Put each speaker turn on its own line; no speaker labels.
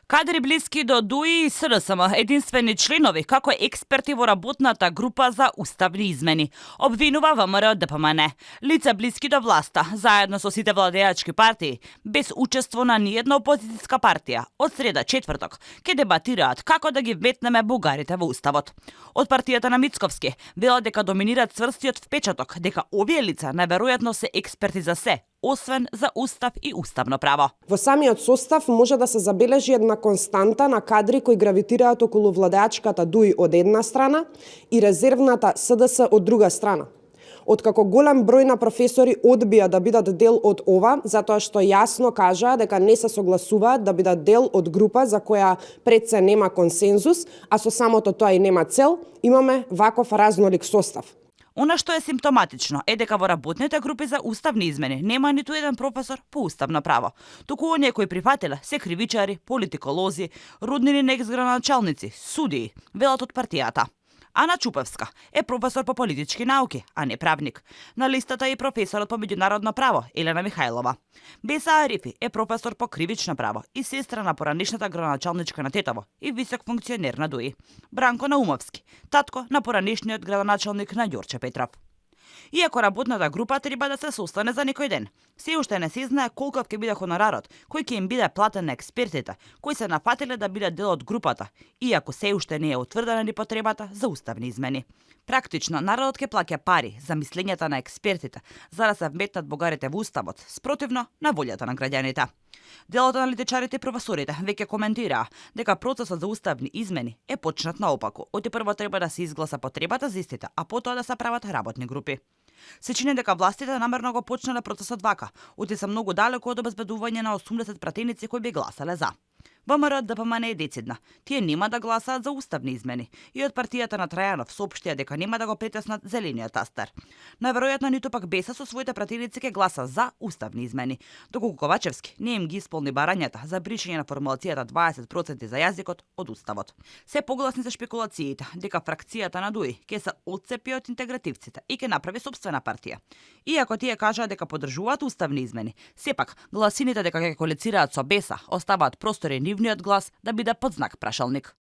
Кадри блиски до ДУИ и СДСМ, единствени членови како експерти во работната група за уставни измени. Обвинува ВМРО ДПМН. Лица блиски до власта, заедно со сите владеачки партии, без учество на ниедна опозицијска партија, од среда четврток, ке дебатираат како да ги вметнеме бугарите во уставот. Од партијата на Мицковски велат дека доминираат цврстиот впечаток, дека овие лица најверојатно се експерти за се, освен за устав и уставно право.
Во самиот состав може да се забележи една константа на кадри кои гравитираат околу владеачката ДУИ од една страна и резервната СДС од друга страна. Откако голем број на професори одбија да бидат дел од ова, затоа што јасно кажаа дека не се согласуваат да бидат дел од група за која пред се нема консензус, а со самото тоа и нема цел, имаме ваков разнолик состав.
Она што е симптоматично е дека во работните групи за уставни измени нема ниту еден професор по уставно право. Туку оние кои прифатиле се кривичари, политиколози, руднини на ексграначалници, судии, велат од партијата. Ана Чупевска е професор по политички науки, а не правник. На листата е и професорот по меѓународно право Елена Михајлова. Беса Арифи е професор по кривично право и сестра на поранешната градоначалничка на Тетово и висок функционер на ДУИ. Бранко Наумовски, татко на поранешниот градоначалник на Ѓорче Петров. Иако работната група треба да се состане за некој ден, се уште не се знае колков ќе биде хонорарот, кој ќе им биде платен на експертите, кои се нафатиле да бидат дел од групата, иако се уште не е утврдена ни потребата за уставни измени. Практично, народот ќе плаќа пари за мислењата на експертите, за да се вметнат бугарите во уставот, спротивно на волјата на граѓаните. Делот на аналитичарите и професорите веќе коментираа дека процесот за уставни измени е почнат наопаку. Оти прво треба да се изгласа потребата за истите, а потоа да се прават работни групи. Се чини дека властите намерно го почнале процесот вака, оти се многу далеку од обезбедување на 80 пратеници кои би гласале за. ВМРО ДПМН е децидна. Тие нема да гласаат за уставни измени и од партијата на Трајанов соопштија дека нема да го претеснат зелениот тастер. Најверојатно ниту пак Беса со своите пратеници ќе гласа за уставни измени, доколку Ковачевски не им ги исполни барањата за бришење на формулацијата 20% за јазикот од уставот. Се погласни се шпекулациите дека фракцијата на ДУИ ќе се отцепи од интегративците и ќе направи сопствена партија. Иако тие кажаа дека поддржуваат уставни измени, сепак гласините дека ќе коалицираат со Беса оставаат простори нивниот глас да биде под знак прашалник.